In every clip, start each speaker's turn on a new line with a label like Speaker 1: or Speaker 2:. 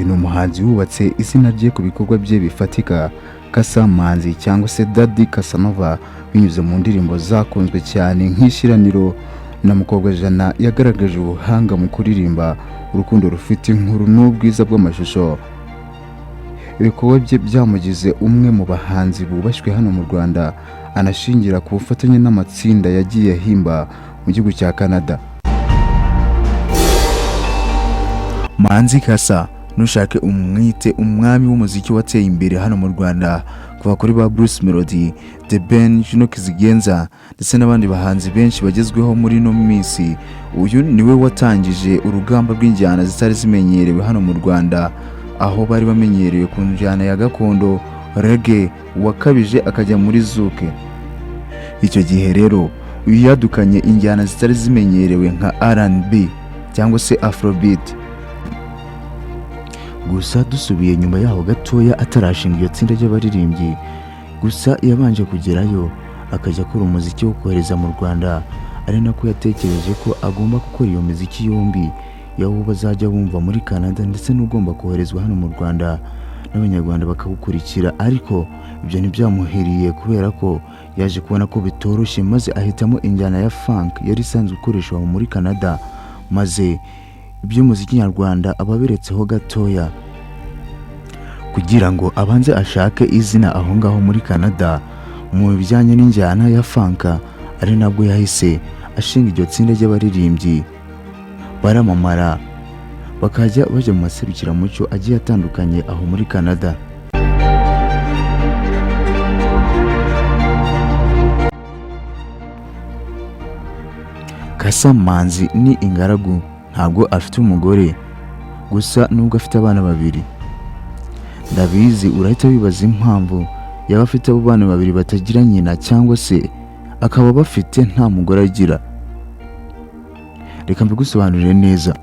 Speaker 1: Uyu ni umuhanzi wubatse izina rye ku bikorwa bye bifatika. Cassa Manzi cyangwa se Daddy Casanova, binyuze mu ndirimbo zakunzwe cyane nk'Ishiraniro na Mukobwa Jana, yagaragaje ubuhanga mu kuririmba urukundo rufite inkuru n'ubwiza bw'amashusho. Ibikorwa bye byamugize umwe mu bahanzi bubashywe hano mu Rwanda, anashingira ku bufatanye n'amatsinda yagiye ahimba mu gihugu cya Canada. Manzi Cassa, nushake umwite umwami w'umuziki wateye imbere hano mu Rwanda, kuva kuri ba Bruce Melody, The Ben, Juno Kizigenza ndetse n'abandi bahanzi benshi bagezweho muri ino minsi. Uyu niwe watangije urugamba rw'injyana zitari zimenyerewe hano mu Rwanda, aho bari bamenyerewe ku njyana ya gakondo, reggae, wakabije akajya muri zouk. Icyo gihe rero uyu yadukanye injyana zitari zimenyerewe nka R&B cyangwa se Afrobeat. Gusa dusubiye nyuma yaho gatoya, atarashinga iyo tsinda ry'abaririmbyi, gusa yabanje kugerayo akajya akora umuziki wo kohereza mu Rwanda, ari nako yatekereje ko agomba gukora iyo miziki yombi y'aho bazajya bumva muri Canada ndetse n'ugomba koherezwa hano mu Rwanda n'Abanyarwanda bakawukurikira. Ariko ibyo ntibyamuhiriye kubera ko yaje kubona ko bitoroshye, maze ahitamo injyana ya funk yari isanzwe ikoreshwa muri Canada, maze iby'umuziki nyarwanda ababiretseho gatoya kugira ngo abanze ashake izina aho ngaho muri Canada mu bijyanye n'injyana ya funk, ari nabwo yahise ashinga iryo tsinda ry'abaririmbyi, baramamara, bakajya bajya mu maserukiramuco agiye atandukanye aho muri Canada. Cassa Manzi ni ingaragu, ntabwo afite umugore, gusa nubwo afite abana babiri. Ndabizi urahita wibaza impamvu yaba afite abo bana babiri batagira nyina, cyangwa se akaba bafite nta mugore agira. Reka mbigusobanurire neza.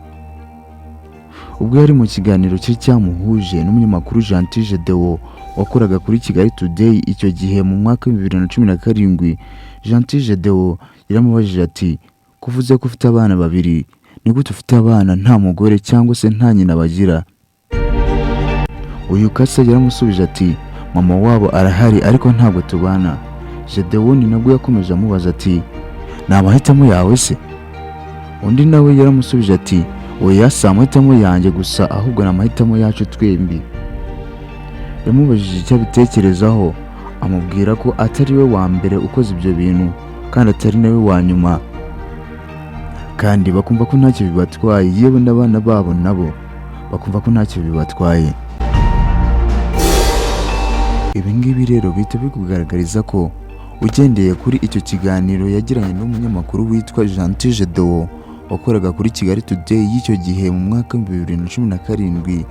Speaker 1: Ubwo yari mu kiganiro cye cyamuhuje n'umunyamakuru Gentil Gedeon wakoraga kuri Kigali Today icyo gihe mu mwaka wa 2017, Gentil Gedeon yaramubajije ati: "Kuvuze ko ufite abana babiri, ni gute ufite abana nta mugore cyangwa se nta nyina bagira?" Uyu Cassa yaramusubije ati: "Mama wabo arahari ariko ntabwo tubana." Gedeon nabwo yakomeje amubaza ati: "Ni amahitamo yawe se?" Undi nawe yaramusubije ati: "Oya, si amahitamo yanjye gusa, ahubwo ni amahitamo yacu twembi." Yamubajije icyo abitekerezaho, amubwira ko atari we wa mbere ukoze ibyo bintu kandi atari nawe wa nyuma, kandi bakumva ko ntacyo bibatwaye, yewe n'abana babo nabo bakumva ko ntacyo bibatwaye. Ibi ngibi rero bihita bikugaragariza ko ugendeye kuri icyo kiganiro yagiranye n'umunyamakuru witwa Gentil Gedeon wakoraga kuri Kigali Today y'icyo gihe mu mwaka wa 2017,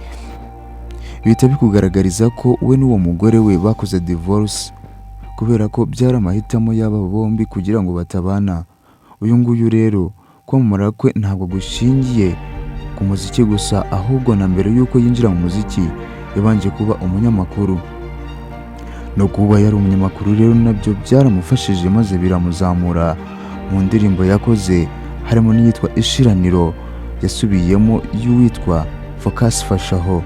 Speaker 1: bihita bikugaragariza ko we n'uwo mugore we bakoze divorce kubera ko byari amahitamo y'aba bombi kugira ngo batabana. Uyu nguyu rero kwamamara kwe ntabwo gushingiye ku muziki gusa, ahubwo na mbere y'uko yinjira mu muziki yabanje kuba umunyamakuru. No kuba yari umunyamakuru rero nabyo byaramufashije maze biramuzamura mu ndirimbo yakoze, harimo n'iyitwa Ishiraniro yasubiyemo y'uwitwa Focus Fashaho.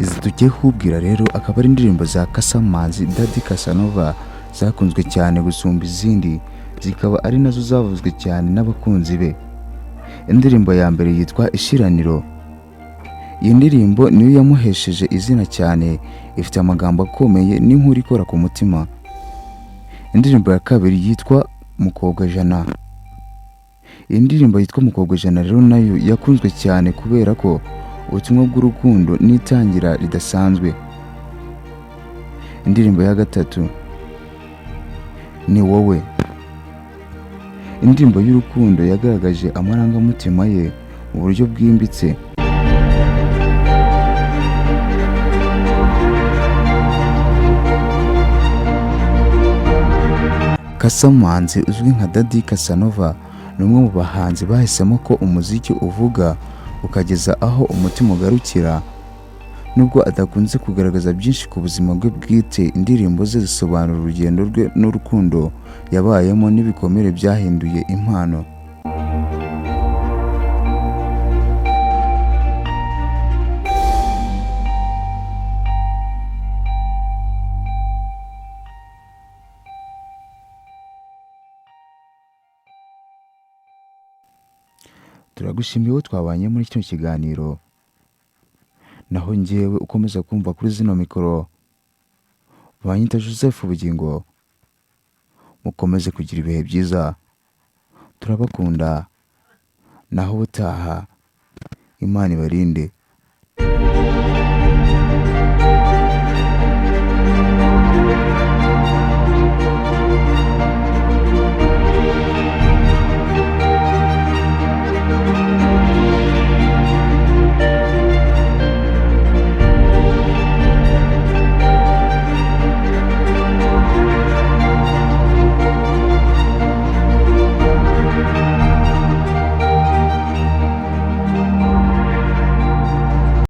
Speaker 1: Izi tugiye kukubwira rero akaba ari indirimbo za Cassa Manzi Daddy Casanova zakunzwe cyane gusumba izindi, zikaba ari nazo zavuzwe cyane n'abakunzi be. Indirimbo ya mbere yitwa Ishiraniro. Iyi ndirimbo niyo yamuhesheje izina cyane, ifite amagambo akomeye n'inkuru ikora ku mutima. Indirimbo ya kabiri yitwa Mukobwa Jana. Iyi ndirimbo yitwa Mukobwa Jana rero nayo yakunzwe cyane kubera ko ubutumwa bw'urukundo n'itangira ridasanzwe. Indirimbo ya gatatu ni Wowe, indirimbo y'urukundo yagaragaje amarangamutima ye mu buryo bwimbitse. Cassa Manzi uzwi nka Daddy Casanova ni umwe mu bahanzi bahisemo ko umuziki uvuga ukageza aho umutima ugarukira. Nubwo adakunze kugaragaza byinshi ku buzima bwe bwite, indirimbo ze zisobanura urugendo rwe n'urukundo yabayemo n'ibikomere byahinduye impano. Turagushimiye wowe twabanye muri kino kiganiro. Naho njyewe ukomeza kumva kuri zino mikoro, banyita Joseph Bugingo. Mukomeze kugira ibihe byiza, turabakunda. Naho ubutaha, Imana ibarinde.